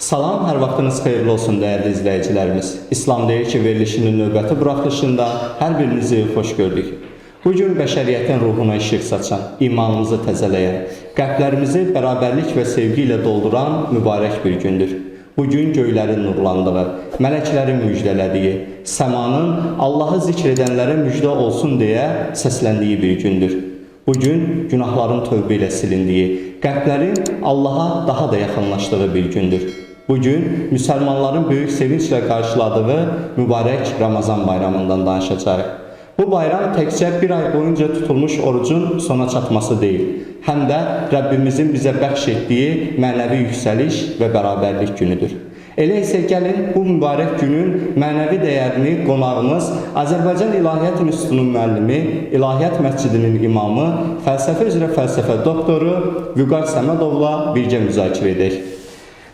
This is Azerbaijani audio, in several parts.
Salam, hər vaxtınız xeyirli olsun dəyərli izləyicilərimiz. İslam deyir ki, verilişinin növbəti buraxılışında hər birinizi xoş gördük. Bu gün bəşəriyyətin ruhuna işıq saçan, imanımızı təzələyən, qəlblərimizi bərabərlik və sevgi ilə dolduran mübarək bir gündür. Bu gün göylərin nurlandığı, mələklərin müjdələdiyi, səmanın Allahı zikr edənlərə müjdə olsun deyə səsləndiyi bir gündür. Bu gün günahların tövbə ilə silindiyi, qəlblərin Allaha daha da yaxınlaşdığı bir gündür. Bu gün müsəlmanların böyük sevinclə qarşıladığı mübarək Ramazan bayramından danışacağıq. Bu bayram təkcə bir ay boyunca tutulmuş orucun sona çatması deyil, həm də Rəbbimizin bizə bəxş etdiyi mənəvi yüksəliş və bərabərlik günüdür. Elə isə gəlin bu mübarək günün mənəvi dəyərini qonağımız Azərbaycan İlahiyyat İnstitutunun müəllimi, İlahiyyat Məscidinin imamı, fəlsəfə üzrə fəlsəfə doktoru Vüqar Səmədovla birgə müzakirə edək.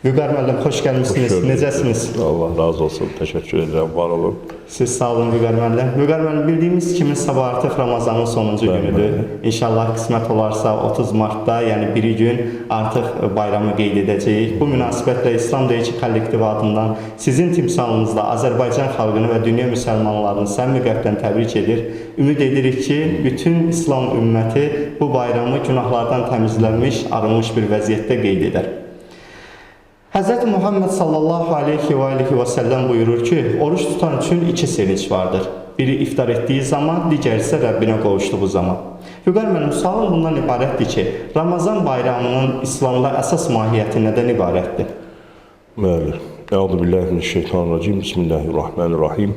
Vüqar müəllim, xoş gəlmisiniz. Xoş gördük. Necəsiniz? Allah razı olsun. Təşəkkür edirəm. Var olun. Siz sağ olun Vüqar müəllim. Vüqar müəllim, bildiyimiz kimi sabah artıq Ramazanın sonuncu Bəli, günüdür. bəli. İnşallah qismət olarsa 30 martda, yəni biri gün artıq bayramı qeyd edəcəyik. Bu münasibətlə İslam Deyir ki kollektivi adından sizin timsalınızda Azərbaycan xalqını və dünya müsəlmanlarını səmimi qəlbdən təbrik edir. Ümid edirik ki, bütün İslam ümməti bu bayramı günahlardan təmizlənmiş, arınmış bir vəziyyətdə qeyd edər. Həzrəti Muhammed sallallahu aleyhi və alihi və səlləm buyurur ki, oruç tutan üçün iki sevinç vardır. Biri iftar etdiyi zaman, digəri isə Rəbbinə qovuşduğu zaman. Vüqar müəllim, sualım bundan ibarətdir ki, Ramazan bayramının İslamda əsas mahiyyəti nədən ibarətdir? Bəli. Euzu billahi mineşşeytanirracim. Bismillahirrahmanirrahim.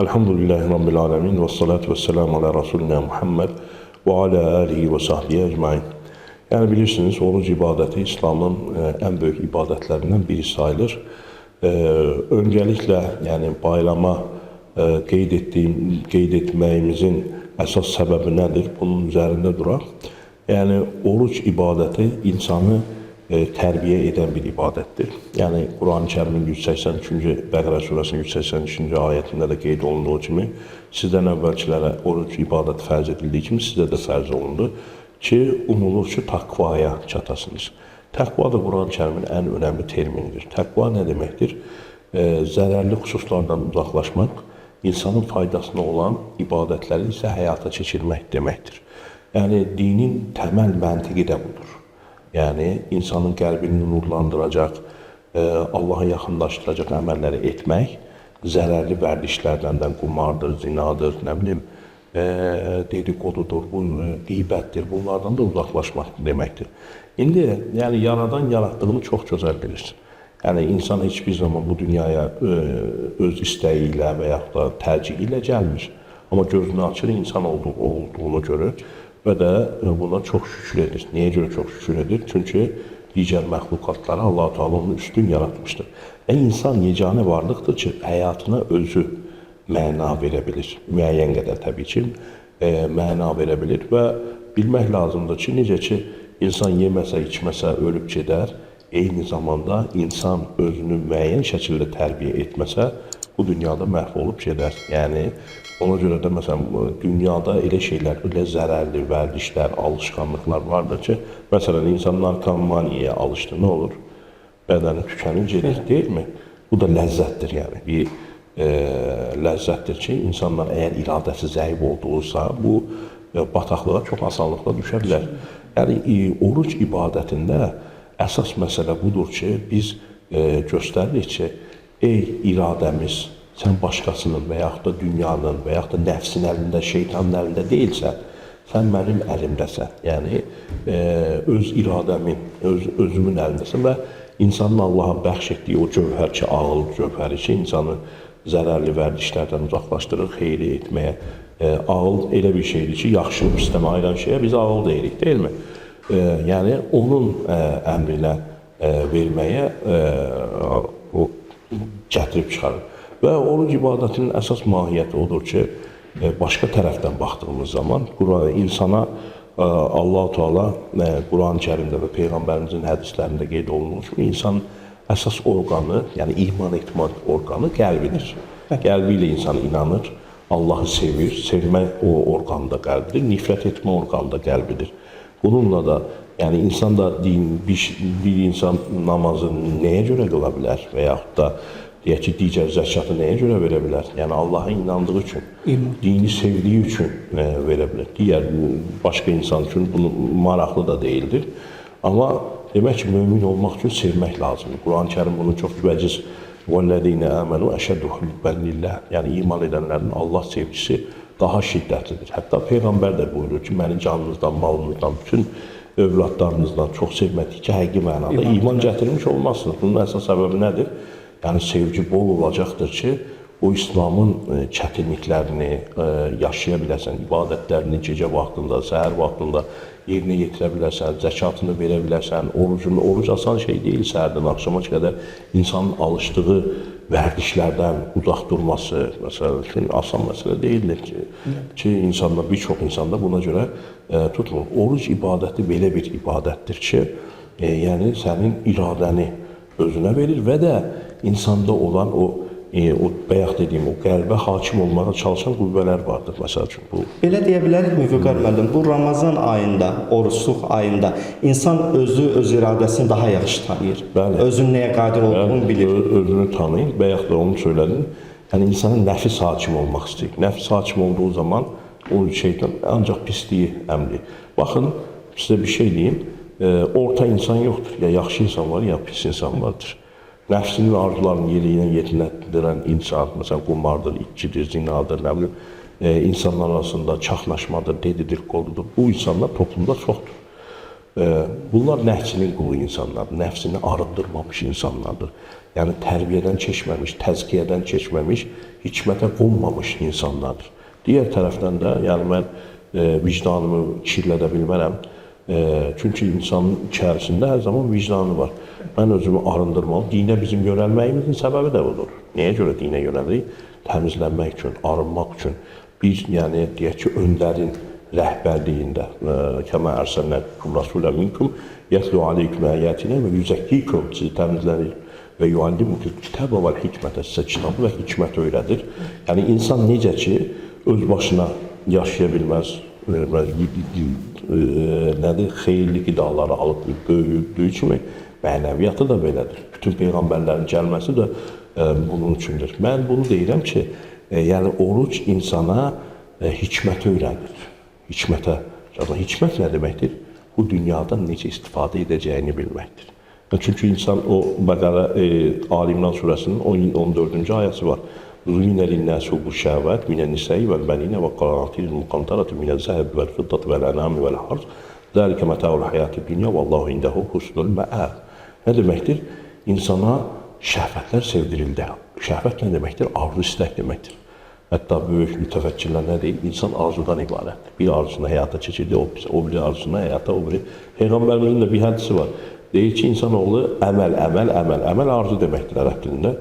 Elhamdülillahi rabbil alamin və salatu vesselamu ala rasulina Muhammed və ala alihi və sahbihi ecmaîn. Yəni bilirsiniz, oruc ibadəti İslamın ən böyük ibadətlərindən biri sayılır. Öncəliklə, yəni bayrama qeyd etməyimizin əsas səbəbi nədir? Bunun üzərində duraq. Yəni oruc ibadəti insanı tərbiyə edən bir ibadətdir. Yəni Quran-ı Kərimin 183-cü Bəqərə surəsinin 183-cü ayətində də qeyd olunduğu kimi, sizdən əvvəlkilərə oruc ibadəti fərz edildiyi kimi sizə də fərz olundu ki, umulur ki, təqvaya çatasınız. Təqva da Quran-ı Kərimin ən önəmli terminidir. Təqva nə deməkdir? Zərərli xüsuslardan uzaqlaşmaq, insanın faydasına olan ibadətləri isə həyata keçirmək deməkdir. Yəni dinin təməl məntiqi də budur. Yəni insanın qəlbini nurlandıracaq, Allaha yaxınlaşdıracaq əməlləri etmək, zərərli vərdişlərdən də qumardır, zinadır, nə bilim, dedikodudur, bu qeybətdir, bunlardan da uzaqlaşmaq deməkdir. İndi yəni yaradan yaratdığını çox gözəl bilir. Yəni insan heç bir zaman bu dünyaya öz istəyi ilə və yaxud da tərcihi ilə gəlmir. Amma gözünü açır, insan olduğunu görür və də buna çox şükür edir. Niyə görə çox şükür edir? Çünki digər məxluqatlara Allah-u Teala onu üstün yaratmışdır. Və insan yeganə varlıqdır ki, həyatına özü məna verə bilir. Müəyyən qədər təbii ki, məna verə bilir və bilmək lazımdır ki, necə ki insan yeməsə, içməsə ölüb gedər, eyni zamanda insan özünü müəyyən şəkildə tərbiyə etməsə, bu dünyada məhv olub gedər. Yəni ona görə də məsələn dünyada elə şeylər, elə zərərli vərdişlər, alışqanlıqlar vardır ki, məsələn insan narkomaniyaya alışdı, nə olur? Bədəni tükənir, gedir, deyilmi? Bu da ləzzətdir, yəni bir ləzzətdir ki, insanlar əgər iradəsi zəif olduqsa, bu bataqlığa çox asanlıqla düşə bilər. Yəni oruc ibadətində əsas məsələ budur ki, biz göstəririk ki, ey iradəmiz, sən başqasının və yaxud da dünyanın və yaxud da nəfsin əlində, şeytanın əlində deyilsən, sən mənim əlimdəsən. Yəni öz iradəmin, özümün əlindəsən və insanın Allaha bəxş etdiyi o cövhər ki, ağıl cövhəri ki, insanı zərərli vərdişlərdən uzaqlaşdırır, xeyri etməyə. Ağıl elə bir şeydir ki, yaxşını pisdən ayıran şeyə biz ağıl deyirik, deyilmi? Yəni onun əmrinə verməyə o gətirib çıxarır. Və oruc ibadətinin əsas mahiyyəti odur ki, başqa tərəfdən baxdığımız zaman insana Allah-u Teala Quran-ı Kərimdə və Peyğəmbərimizin hədislərində qeyd olunduğu kimi insanın əsas orqanı, yəni iman etmə orqanı qəlbidir. Qəlbi ilə insan inanır, Allahı sevir, sevmə o orqanı da qəlbidir, nifrət etmə orqanı da qəlbidir. Bununla da yəni insan da din bir insan namazı nəyə görə qıla bilər və yaxud da deyək ki, digər zəkatı nəyə görə verə bilər? Yəni Allaha inandığı üçün, İman. Dini sevdiyi üçün verə bilər. Digər başqa insan üçün bunu maraqlı da deyildir. Amma demək ki, mömin olmaq üçün sevmək lazımdır. Quran-Kərim bunu çox vəciz "Vəllezine amenu eşeddu hubben lillah." Yəni iman edənlərin Allah sevgisi daha şiddətlidir. Hətta peyğəmbər də buyurur ki, məni canınızdan, malınızdan, bütün övladlarınızdan çox sevmədikcə həqiqi mənada iman gətirmiş olmazsınız. Bunun əsas səbəbi nədir? Yəni sevgi bol olacaqdır ki, o İslamın çətinliklərini yaşaya biləsən, ibadətlərini gecə vaxtında, səhər vaxtında yerinə yetirə biləsən, zəkatını verə biləsən, orucunu, oruc asan şey deyil, səhərdən axşama qədər insanın alışdığı vərdişlərdən uzaq durması, məsəl üçün asan məsələ deyildir ki, insanda, bir çox insanda buna görə tutmur. Oruc ibadəti belə bir ibadətdir ki, yəni sənin iradəni özünə verir və də insanda olan o bayaq dediyim o qəlbə hakim olmağa çalışan qüvvələr vardır. Məsəl üçün bu. Belə deyə bilərikmi Vüqar müəllim, bu Ramazan ayında, orucluq ayında insan özü öz iradəsini daha yaxşı tanıyır. Bəli. Özünün nəyə qadir olduğunu bilir. Özünü tanıyır. Bayaq da onu söylədim. Yəni insanın nəfis hakim olmaq istəyir. Nəfis hakim olduğu zaman o şeytan ancaq pisliyi əmr edir. Baxın, sizə bir şey deyim. Orta insan yoxdur. Ya yaxşı insan var, ya pis insan vardır. Nəfsinin arzularını yerinə yetirən insan, məsələn, qumardır, içkidir, zinadır, nə bilim, insanlar arasında çaxnaşmadır, dedidir, qoludur. Bu insanlar toplumda çoxdur. Bunlar nəfsinin qulu insanlardır, nəfsini arındırmamış insanlardır. Yəni, tərbiyədən keçməmiş, təzkiyədən keçməmiş, hikmətə qonmamış insanlardır. Digər tərəfdən də, yəni mən vicdanımı kirlədə bilmərəm. Çünki insanın içərisində hər zaman vicdanı var. Mən özümü arındırmalı. Dinə bizim yönəlməyimizin səbəbi də budur. Nəyə görə dinə yönəlirik? Təmizlənmək üçün, arınmaq üçün. Bir, yəni, deyək ki, öndərin rəhbərliyində kəmə ərsəlnəkum rasulə minkum yətlu aleyküm əyətinə və yüzəkkikum, sizi təmizlənir və yuallimukum kitabə vəl hikmətə, sizə kitabı və hikmət öyrədir. Yəni, insan necə ki, öz başına yaşaya bilməz, nədir? Xeyirli qidaları alıb böyüdüyü kimi mənəviyyatı da belədir. Bütün peyğəmbərlərin gəlməsi də bunun üçündür. Mən bunu deyirəm ki, yəni oruc insana hikməti öyrədir. Hikmətə. Hikmət nə deməkdir? Bu dünyadan necə istifadə edəcəyini bilməkdir. Çünki insan o Bəqərə, Ali İmran surəsinin 14-cü ayəsi var. Zuyinə linnəsi hubbu şəhvət minən nisəyi vəl bəninə və qarantiril müqantarati minəl zəhəb vəl fiddati vəl ənami vəl harz. Zəlikə mətəul həyatı dünya vallahu indəhu husnul məəb. Nə deməkdir? İnsana şəhvətlər sevdirildi. Şəhvət nə deməkdir? Arzu, istək deməkdir. Hətta böyük mütəfəkkirlər nə deyir? İnsan arzudan ibarətdir. Bir arzusunu həyata keçirdi, o biri arzusunu həyata, o biri. Peyğəmbərimizin də bir hədisi var. Deyir ki, insanoğlu əməl, əməl, əməl. Əməl arzu deməkdir ərəb dilində.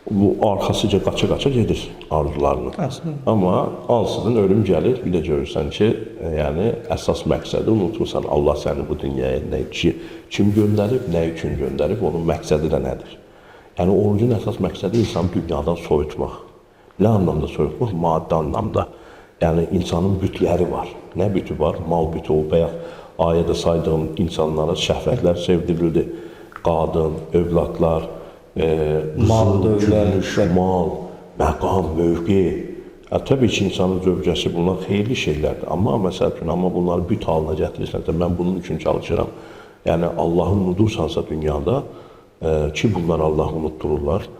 Bu arxasıca qaça-qaça gedir arzularını. Aslında. Amma ansızın ölüm gəlir, bir də görürsən ki, yəni əsas məqsədi unutursan. Allah səni bu dünyaya nə, kim göndərib, nə üçün göndərib, onun məqsədi də nədir? Yəni orucun əsas məqsədi insanı dünyadan soyutmaq. Nə anlamda soyutmaq? Maddi anlamda. Yəni insanın bütləri var. Nə bütü var? Mal bütü, o bayaq ayədə saydığım insanlara şəhvətlər sevdirildi. Qadın, övladlar, mal, dövlət, mal, məqam, mövqe. Təbii ki, insanın zövcəsi bunlar xeyirli şeylərdir. Amma məsəl üçün, amma bunları büt halına gətirirsənsə, mən bunun üçün çalışıram. Yəni Allahı unudursansa dünyada, ki bunlar Allahı unutdururlar.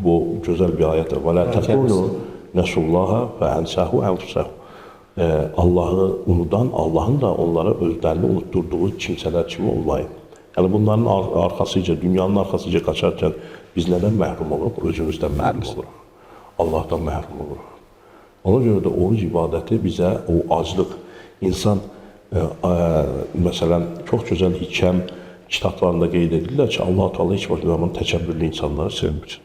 Bu gözəl bir ayətdir. Və lə təqulu nəsullaha fə ənsəhu ənfusəhu. Allahı unudan, Allahın da onlara özlərini unutdurduğu kimsələr kimi olmayın. Yəni bunların arxasıca, dünyanın arxasıca qaçarkən biz nədən məhrum oluruq? Özümüzdən məhrum oluruq. Allahdan məhrum oluruq. Ona görə də oruc ibadəti bizə o aclıq, insan məsələn, çox gözəl hikəm kitablarında qeyd edirlər ki, Allah Teala heç vaxt zaman təkəbbürlü insanları sevmir.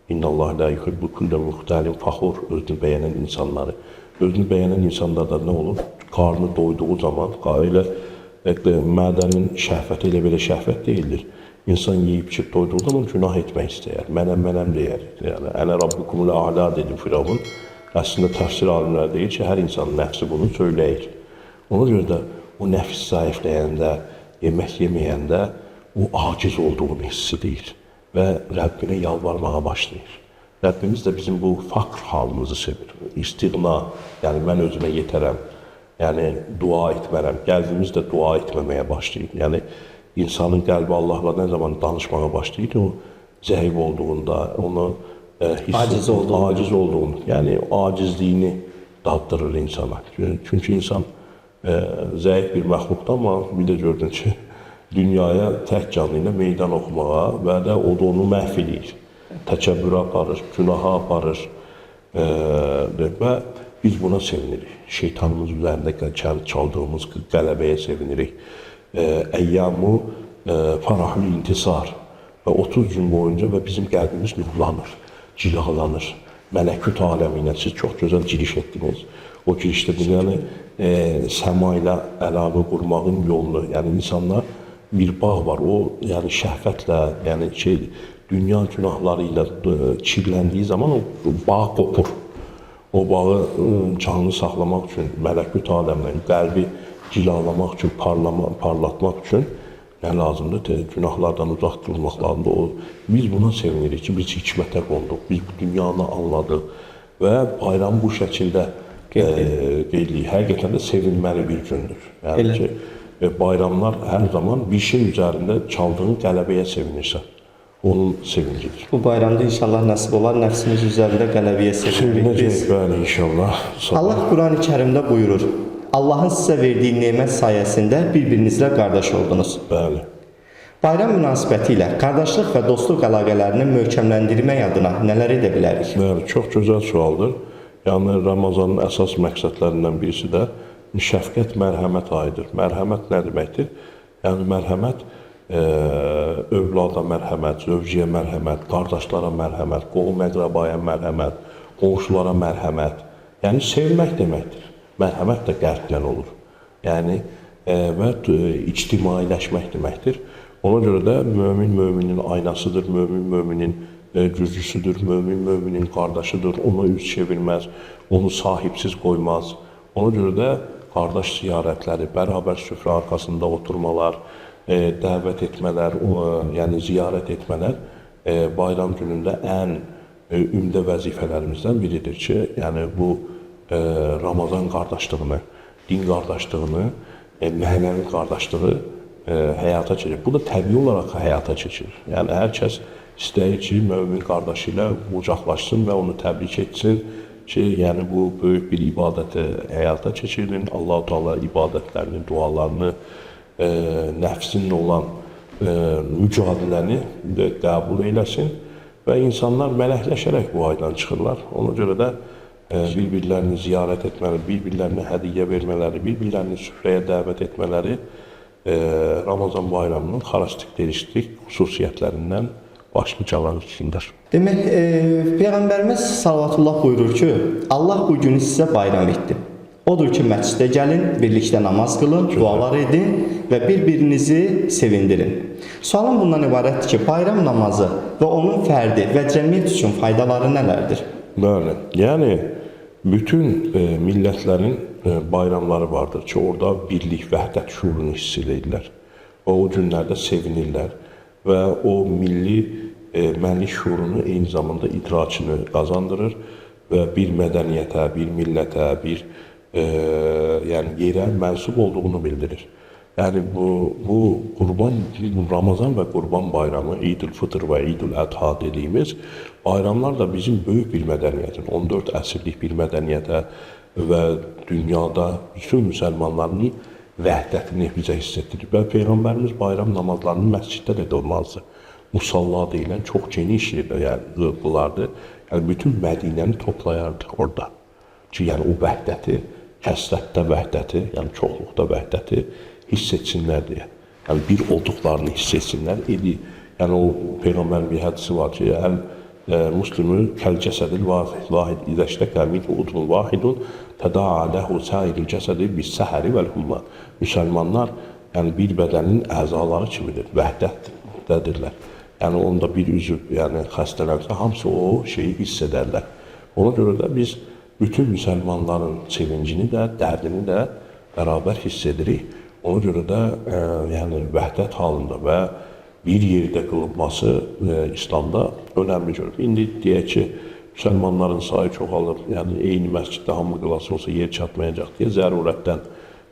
İnnallaha la yuhibbu kullə muxtalin faxur, özünü bəyənən insanları. Özünü bəyənən insanlarda nə olur? Qarnı doyduğu zaman, elə mədənin şəhvəti elə belə şəhvət deyildir. İnsan yeyib içib doyduğu zaman günah etmək istəyər. Mənəm, mənəm deyər. Yəni, ənə rabbukumul a'la dedi Firavun. Əslində təfsir alimləri deyir ki, hər insanın nəfsi bunu söyləyir. Ona görə də o nəfs zəifləyəndə, yemək yeməyəndə o aciz olduğunu hiss edir və Rəbbinə yalvarmağa başlayır. Rəbbimiz də bizim bu faqr halımızı sevir. İstiğna, yəni mən özümə yetərəm, yəni dua etmərəm. Qəlbimiz də dua etməməyə başlayır. Yəni insanın qəlbi Allahla nə zaman danışmağa başlayır, o zəif olduğunda, onu hiss aciz olduğunu, aciz olduğunu, yəni acizliyini daddırır insana. Çünki insan zəif bir məxluqdur, amma bir də gördün ki, dünyaya tək canlı ilə meydan oxumağa və də o da onu məhv eləyir. Təkəbbürə aparır, günaha aparır və biz buna sevinirik. Şeytanımız üzərində çaldığımız qələbəyə sevinirik. Əyyamı farahlı intisar və 30 gün boyunca və bizim qəlbimiz nurlanır, cilalanır. Mələkut aləmi ilə siz çox gözəl giriş etdiniz. O girişdə yəni səma ilə əlaqə qurmağın yolunu, yəni insanlar bir bağ var. O yəni şəhvətlə, yəni dünya günahları ilə çirləndiyi zaman o bağ qopur. O bağı canlı saxlamaq üçün, mələkut aləminə, qəlbi cilalamaq üçün, parlatmaq üçün nə lazımdır? Günahlardan uzaq durmaq lazımdır. Biz buna sevinirik ki, biz hikmətə qonduq, biz bu dünyanı anladıq və bayramı bu şəkildə qeyd edirik. Həqiqətən də sevinməli bir gündür. Yəni ki, bayramlar hər zaman bir şey üzərində çaldığın qələbəyə sevinirsən. Onun sevincidir. Bu bayramda inşallah nəsib olar, nəfsimiz üzərində qələbəyə sevinirik biz. Sevinəcək, bəli, inşallah. Allah Quran-ı Kərimdə buyurur: Allahın sizə verdiyi nemət sayəsində bir-birinizlə qardaş oldunuz. Bəli. Bayram münasibəti ilə qardaşlıq və dostluq əlaqələrini möhkəmləndirmək adına nələr edə bilərik? Bəli, çox gözəl sualdır. Yəni Ramazanın əsas məqsədlərindən birisi də şəfqət, mərhəmət ayıdır. Mərhəmət nə deməkdir? Yəni mərhəmət övlada mərhəmət, zövciyə mərhəmət, qardaşlara mərhəmət, qohum-əqrəbaya mərhəmət, qonşulara mərhəmət. Yəni sevmək deməkdir. Mərhəmət də qəlblə olur. Yəni və ictimailəşmək deməkdir. Ona görə də mömin möminin aynasıdır, mömin möminin güzgüsüdür, mömin möminin qardaşıdır, ona üz çevirməz, onu sahibsiz qoymaz. Ona görə də qardaş ziyarətləri, bərabər süfrə arxasında oturmalar, dəvət etmələr, yəni ziyarət etmələr bayram günündə ən ümdə vəzifələrimizdən biridir ki, yəni bu Ramazan qardaşlığını, din qardaşlığını, mənəvi qardaşlığı həyata keçirir. Bu da təbii olaraq həyata keçirir. Yəni hər kəs istəyir ki, mömin qardaşı ilə qucaqlaşsın və onu təbrik etsin ki, yəni bu böyük bir ibadəti həyata keçirin. Allah-u Teala ibadətlərini, dualarını, nəfsinlə olan mücadiləni də qəbul eyləsin və insanlar mələkləşərək bu aydan çıxırlar. Ona görə də bir-birlərini ziyarət etmələri, bir-birlərinə hədiyyə vermələri, bir-birlərini süfrəyə dəvət etmələri Ramazan bayramının xarakteristik xüsusiyyətlərindən başlıcalarıdır. Demək, Peyğəmbərimiz salavatullah buyurur ki, Allah bu günü sizə bayram etdi. Odur ki, məscidə gəlin, birlikdə namaz qılın, dualar edin və bir-birinizi sevindirin. Sualım bundan ibarətdir ki, bayram namazı və onun fərdi və cəmiyyət üçün faydaları nələrdir? Bəli, yəni bütün millətlərin bayramları vardır ki, orada birlik, vəhdət şuurunu hiss edirlər və o günlərdə sevinirlər və o milli mənlik şuurunu eyni zamanda idrakını qazandırır və bir mədəniyyətə, bir millətə, bir yəni yerə mənsub olduğunu bildirir. Yəni bu Qurban, Ramazan və Qurban bayramı, İdül Fıtır və İdül Ədha dediyimiz bayramlar da bizim böyük bir mədəniyyətin, 14 əsrlik bir mədəniyyətə və dünyada bütün müsəlmanların vəhdətini bizə hiss etdirir. Və Peyğəmbərimiz bayram namazlarını məsciddə də qılmazdı. Musalla deyilən çox geniş yerdə yəni qılardı. Yəni bütün Mədinəni toplayardı orada. Ki, yəni o vəhdəti, kəsrətdə vəhdəti, yəni çoxluqda vəhdəti hiss etsinlər deyə. Yəni bir olduqlarını hiss etsinlər. Yəni o Peyğəmbərin bir hədisi var ki, əl muslimü kəl cəsədil vahid izə iştəkə minhu udvun vahidun tədaa ləhu sairil cəsədi bis səhəri vəl humma. Müsəlmanlar yəni bir bədənin əzaları kimidir, vəhdətdədirlər. Yəni onda bir üzv, yəni xəstələnsə hamısı o şeyi hiss edərlər. Ona görə də biz bütün müsəlmanların sevincini də, dərdini də bərabər hiss edirik. Ona görə də yəni vəhdət halında və bir yerdə qılınması İslamda önəmli görülür. İndi deyək ki, müsəlmanların sayı çoxalır, yəni eyni məsciddə hamı qılası olsa yer çatmayacaq deyə zərurətdən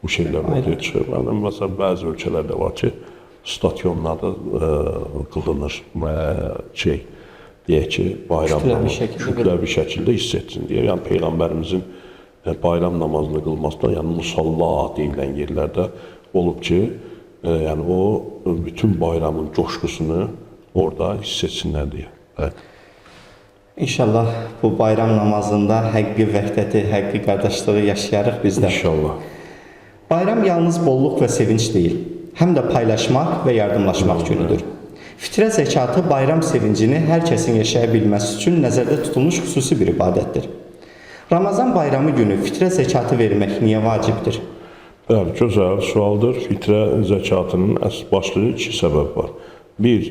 bu şeylər ortaya çıxır. Yəni, məsələn, bəzi ölkələrdə var ki, stadionlarda qılınır şey, deyək ki, bayram namazı kütləvi şəkildə hiss etsin deyə. Yəni Peyğəmbərimizin bayram namazını qılmasına, yəni musalla deyilən yerlərdə olub ki, yəni o bütün bayramın coşqusunu orada hiss etsinlər deyə. Evet. İnşallah bu bayram namazında həqiqi vəhdəti, həqiqi qardaşlığı yaşayarıq biz də. İnşallah. Bayram yalnız bolluq və sevinç deyil, həm də paylaşmaq və yardımlaşmaq günüdür. Fitrə zəkatı bayram sevincini hər kəsin yaşaya bilməsi üçün nəzərdə tutulmuş xüsusi bir ibadətdir. Ramazan bayramı günü fitrə zəkatı vermək niyə vacibdir? Bəli, gözəl sualdır. Fitrə zəkatının əsas başlıca iki səbəb var. Bir,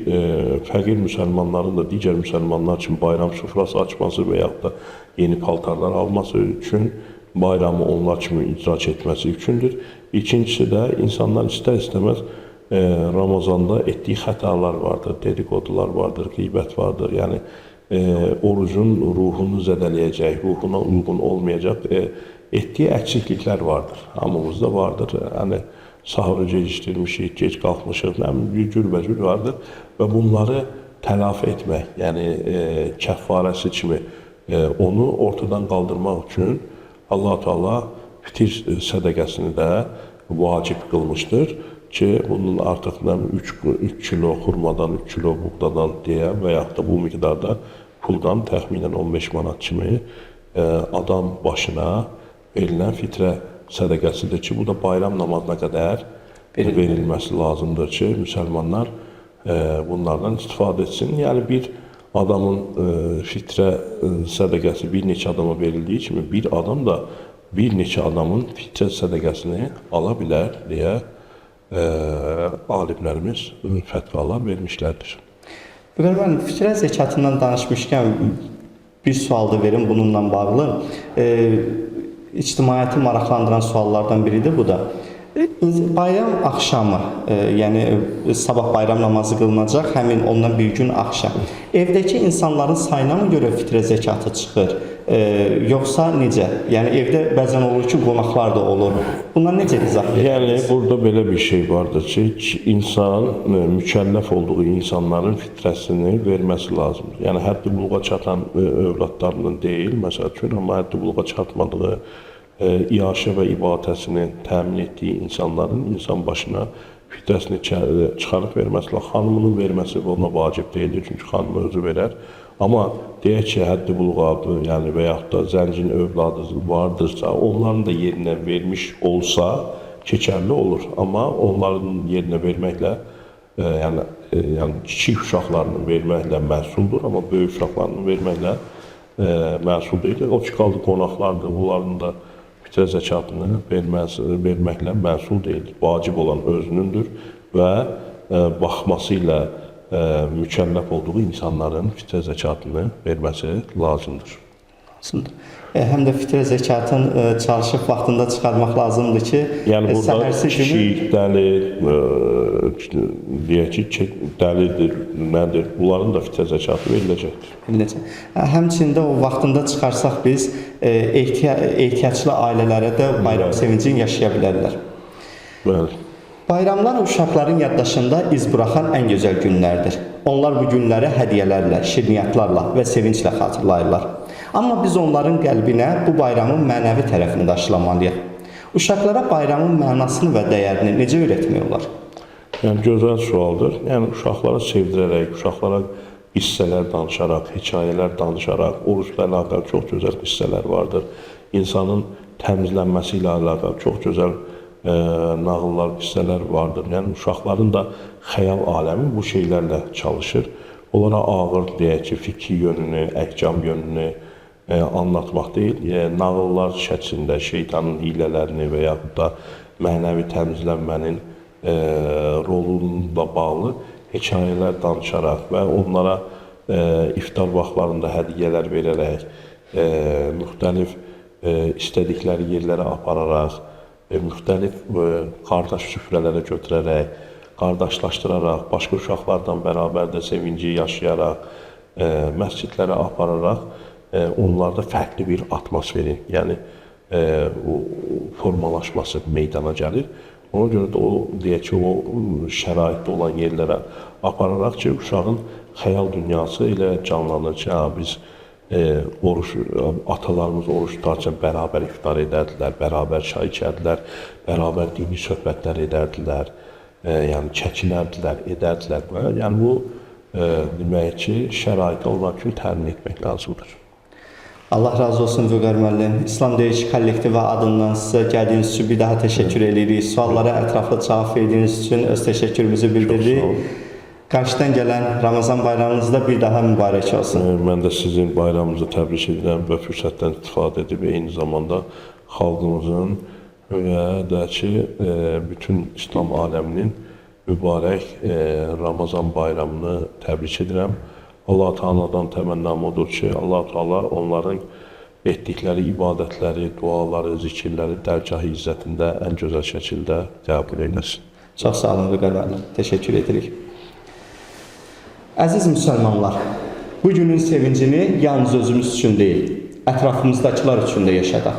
fəqir müsəlmanların da digər müsəlmanlar üçün bayram süfrası açması və yaxud da yeni paltarlar alması üçün, bayramı onlar kimi idrak etməsi üçündür. İkincisi də insanlar istər-istəməz Ramazanda etdiyi xətalar vardır, dedikodular vardır, qeybət vardır. Yəni orucun ruhunu zədələyəcək, ruhuna uyğun olmayacaq etdiyi əksikliklər vardır. Hamımızda vardır. Yəni sahuru gecikdirmişik, gec qalxmışıq, nə bilim, cürbəcür vardır və bunları tələfi etmək, yəni kəffarəsi kimi onu ortadan qaldırmaq üçün Allah-u Teala fitir sədəqəsini də vacib qılmışdır ki, bunun artıq 3 kilo xurmadan, 3 kilo buğdadan deyə və yaxud da bu miqdarda puldan təxminən 15 manat kimi adam başına verilən fitrə sədəqəsidir ki, bu da bayram namazına qədər verilməsi lazımdır ki, müsəlmanlar bunlardan istifadə etsin. Yəni bir adamın fitrə sədəqəsi bir neçə adama verildiyi kimi bir adam da bir neçə adamın fitrə sədəqəsini ala bilər deyə alimlərimiz fətvalar vermişlərdir. Vüqar müəllim, fitrə zəkatından danışmışkən bir sual da verim bununla bağlı. İctimaiyyəti maraqlandıran suallardan biridir bu da. Bayram axşamı, yəni sabah bayram namazı qılınacaq, həmin ondan bir gün axşam. Evdəki insanların sayına mı görə fitrə zəkatı çıxır, yoxsa necə? Yəni evdə bəzən olur ki, qonaqlar da olur. Bundan necə izah verirsiniz? Yəni burada belə bir şey vardır ki, insan mükəlləf olduğu insanların fitrəsini verməsi lazımdır. Yəni həddi buluğa çatan övladlarının deyil, məsəl üçün, amma həddi buluğa çatmadığı iaşə və ibadətini təmin etdiyi insanların insan başına fitrəsini çıxarıb verməsi, xanımının verməsi ona vacib deyildir, çünki xanımı özü verər. Amma deyək ki, həddi buluğa, yəni və yaxud da zəncin övladı vardırsa, onların da yerinə vermiş olsa keçərli olur. Amma onların yerinə verməklə, yəni kiçik uşaqlarını verməklə məsuldur, amma böyük uşaqlarını verməklə məsul deyildir. O ki, qaldı qonaqlardır, onların da fitrə zəkatını verməklə məsul deyildir. Vacib olan özünündür və baxması ilə mükəlləf olduğu insanların fitrə zəkatını verməsi lazımdır. Həm də fitrə zəkatını çalışıb vaxtında çıxarmaq lazımdır ki, yəni burada kiçik, dəli, deyək ki, dəlidir, nədir, bunların da fitrə zəkatı veriləcəkdir. Veriləcək. Həmçinin də o vaxtında çıxarsaq biz ehtiyaclı ailələrə də bayram sevincini yaşaya bilərlər. Bəli. Bayramlar uşaqların yaddaşında iz buraxan ən gözəl günlərdir. Onlar bu günləri hədiyyələrlə, şirniyyatlarla və sevinclə xatırlayırlar. Amma biz onların qəlbinə bu bayramın mənəvi tərəfini də aşılamalıyıq. Uşaqlara bayramın mənasını və dəyərini necə öyrətmək olar? Yəni gözəl sualdır. Yəni uşaqlara sevdirərək, uşaqlara qissələr danışaraq, hekayələr danışaraq, orucla əlaqəli çox gözəl qissələr vardır. İnsanın təmizlənməsi ilə əlaqəli çox gözəl nağıllar, qissələr vardır. Yəni uşaqların da xəyal aləmi bu şeylərlə çalışır. Onlara ağır, deyək ki, fikri yönünü, əhkam yönünü anlatmaq deyil, nağıllar şəklində şeytanın hilələrini və yaxud da mənəvi təmizlənmənin rolunla bağlı hekayələr danışaraq və onlara iftar vaxtlarında hədiyyələr verərək, müxtəlif istədikləri yerlərə apararaq, müxtəlif qardaş süfrələrə götürərək, qardaşlaşdıraraq, başqa uşaqlardan bərabər də sevinci yaşayaraq, məscidlərə apararaq onlarda fərqli bir atmosferin, yəni o formalaşması meydana gəlir. Ona görə də o, deyək ki, o şəraitdə olan yerlərə apararaq ki, uşağın xəyal dünyası elə canlanır ki, hə, biz oruç, atalarımız oruç tutarkən bərabər iftar edərdilər, bərabər çay içərdilər, bərabər dini söhbətlər edərdilər, yəni çəkinərdilər, edərdilər. Yəni bu demək ki, şəraiti onlar üçün təmin etmək lazımdır. Allah razı olsun Vüqar müəllim. İslam Deyiş kollektivi adından sizə gəldiyiniz üçün bir daha təşəkkür edirik. Suallara ətraflı cavab verdiyiniz üçün öz təşəkkürümüzü bildiririk. Çox sağ olun. Qarşıdan gələn Ramazan bayramınız da bir daha mübarək olsun. Mən də sizin bayramınızı təbrik edirəm və fürsətdən istifadə edib eyni zamanda xalqımızın və də ki, bütün İslam aləminin mübarək Ramazan bayramını təbrik edirəm. Allah Taala'dan təmənnam odur ki, Allah Taala onların etdikləri ibadətləri, duaları, zikirləri dərgah-ı izzətində ən gözəl şəkildə qəbul eyləsin. Çox sağ olun Vüqar müəllim. Təşəkkür edirik. Əziz müsəlmanlar, bu günün sevincini yalnız özümüz üçün deyil, ətrafımızdakılar üçün də yaşadaq.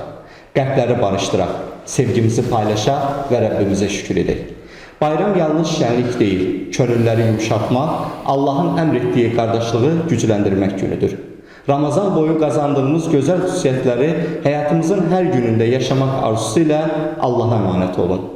Qəlbləri barışdıraq, sevgimizi paylaşaq və Rəbbimizə şükür edək. Bayram yalnız şənlik deyil, könülləri yumşaltmaq, Allahın əmr etdiyi qardaşlığı gücləndirmək günüdür. Ramazan boyu qazandığımız gözəl xüsusiyyətləri həyatımızın hər günündə yaşamaq arzusu ilə Allaha əmanət olun.